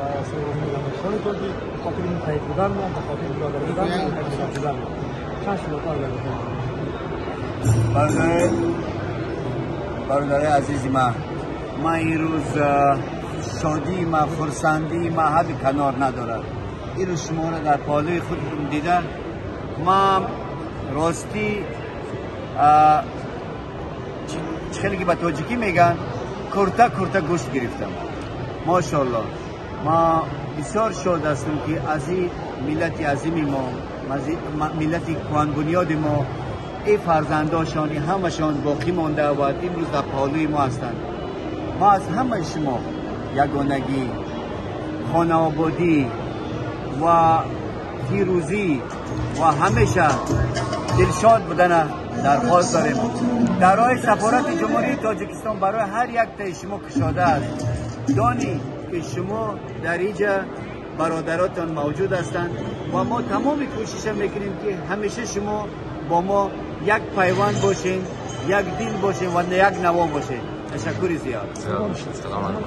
و سروران тоҷик به خاطر متحد بودن ما، به خاطر برادر بودن ما، یک بودن ما. چند شما. برادرای عزیزی ما، ما این روز شادی ما، خرسندی ما حد کنار ندارد. این روز شما را در پالوی خودتون دیده، ما راستی خیلی که به تاجیکی میگن کرته کرته گوشت گرفتم. ماشاءالله، ما بسیار شاد هستم که از این ملت عظیم ما، ملت کهن ما، ای فرزنداشان همشان باقی مانده و امروز در پالوی ما هستند. ما از همه شما یگانگی، خانوادگی و پیروزی و همیشه دلشاد بودن درخواست داریم. درهای سفارت جمهوری تاجیکستان برای هر یک تای شما کشاده است. دانی که شما در اینجا برادراتان موجود هستند و ما تمام کوشش میکنیم که همیشه شما با ما یک پیوند باشین، یک دل باشین و یک نوا باشین. تشکر زیاد. سلام علیکم.